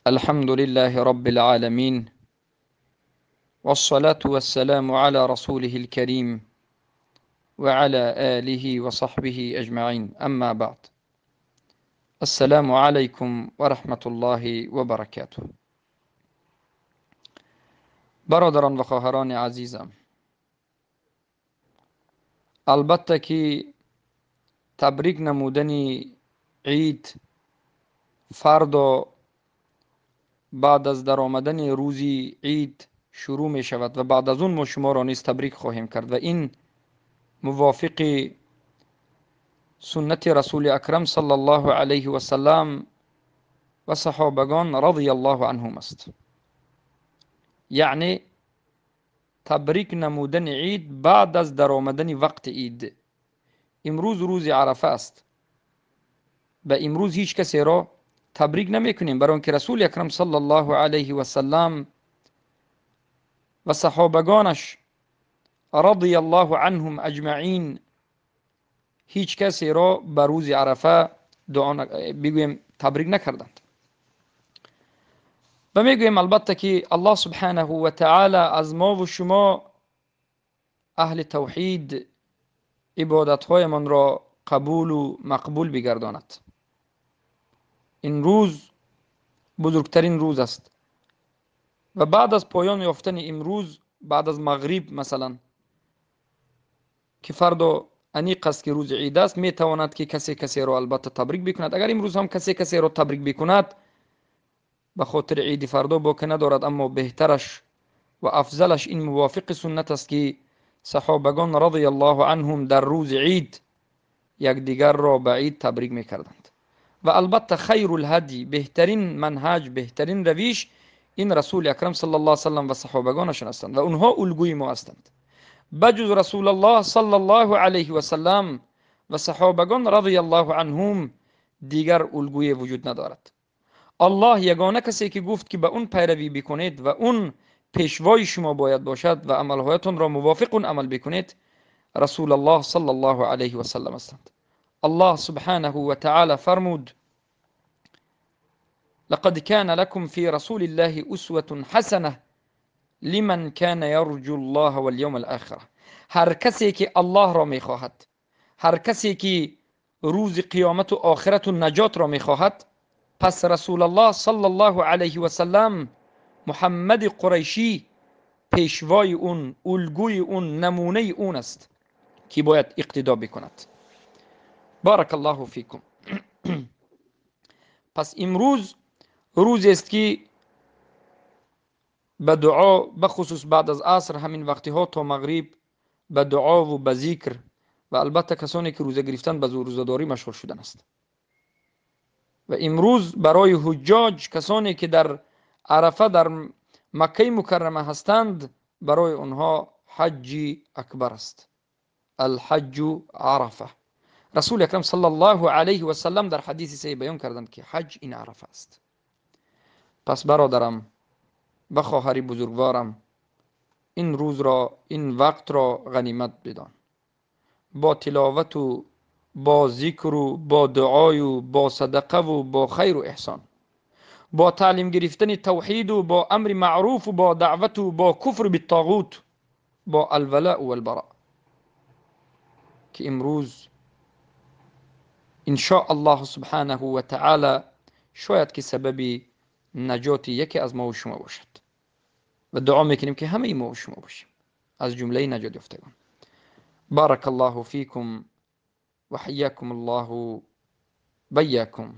الحمد لله رب العالمين، والصلاة والسلام على رسوله الكريم وعلى آله وصحبه أجمعين، أما بعد. السلام علیکم و رحمت الله و برکاته. برادران و خواهران عزیزم، البته که تبریک نمودن عید فردا بعد از درآمدن روز عید شروع می شود و بعد از اون ما شما را نیز تبریک خواهیم کرد و این موافق سنت رسول اکرم صلی الله علیه و سلم و صحابگان رضی الله عنهم است. یعنی تبریک نمودن عید بعد از درآمدن وقت عید. امروز روز عرفه است. به امروز هیچ کسی را تبریک نمی کنیم، برای اینکه رسول اکرم صلی الله علیه و سلم و صحابگانش رضی الله عنهم اجمعین هیچ کسی را به روز عرفه دعا بگوییم تبریک نکردند. و میگوییم البته که الله سبحانه و تعالی از ما و شما اهل توحید عبادتهایمان را قبول و مقبول بگرداند. این روز بزرگترین روز است و بعد از پایان یافتن امروز، بعد از مغرب مثلا که فردا انیق است که روز عید است، میتواند که کسی کسی را البته تبریک بکند. اگر امروز هم کسی کسی را تبریک بکند به خاطر عید فردا باک ندارد، اما بهترش و افضلش این موافق سنت است که صحابگان رضی الله عنهم در روز عید یکدیگر را به عید تبریک میکردند. و البته خیر الهدی، بهترین منهج، بهترین روش این رسول اکرم صلی الله علیه و سلم و صحابگانشان هستند و اونها الگوی ما هستند. بجز رسول الله صلی الله علیه و سلم و صحابگان رضی الله عنهم دیگر الگوی وجود ندارد. الله یگانه کسی که گفت که به اون پیروی بکنید و اون پیشوای شما باید باشد و عملهایتان را موافق اون عمل بکنید، رسول الله صلی الله علیه و سلم هستند. الله سبحانه و تعالی فرمود: لقد كان لكم في رسول الله أسوة حسنة لمن كان يرجو الله واليوم الآخرة. هر کسی که الله را میخواهد، هر کسی که روز قیامت و آخرت و نجات را میخواهد، پس رسول الله صلی الله علیه و سلم، محمد قریشی، پیشوای اون، الگوی اون، نمونه اون است که باید اقتدا بکند. بارک الله فیکم. پس امروز روز است که به دعا، به خصوص بعد از عصر همین وقتی ها تا مغرب، به دعا و به ذکر و البته کسانی که روزه گرفتن به روزه‌داری مشغول شدن است. و امروز برای حجاج، کسانی که در عرفه در مکه مکرمه هستند، برای آنها حج اکبر است. الحج عرفه. رسول اکرم صلی الله علیه و سلم در حدیث صحیح بیان کردند که حج این عرفه است. پس برادرم و خواهری بزرگوارم، این روز را، این وقت را غنیمت بدان. با تلاوت و با ذکر و با دعای و با صدقه و با خیر و احسان، با تعلیم گرفتن توحید و با امر معروف و با دعوت و با کفر بالطاغوت، با الولاء و البراء، که امروز ان شاء الله سبحانه و تعالی شاید که سبب نجات یکی از ما و شما باشد. و دعا میکنیم که همه ما و شما باشیم از جمله نجات یافتگان. بارک الله فیکم و حیاکم الله بیاکم.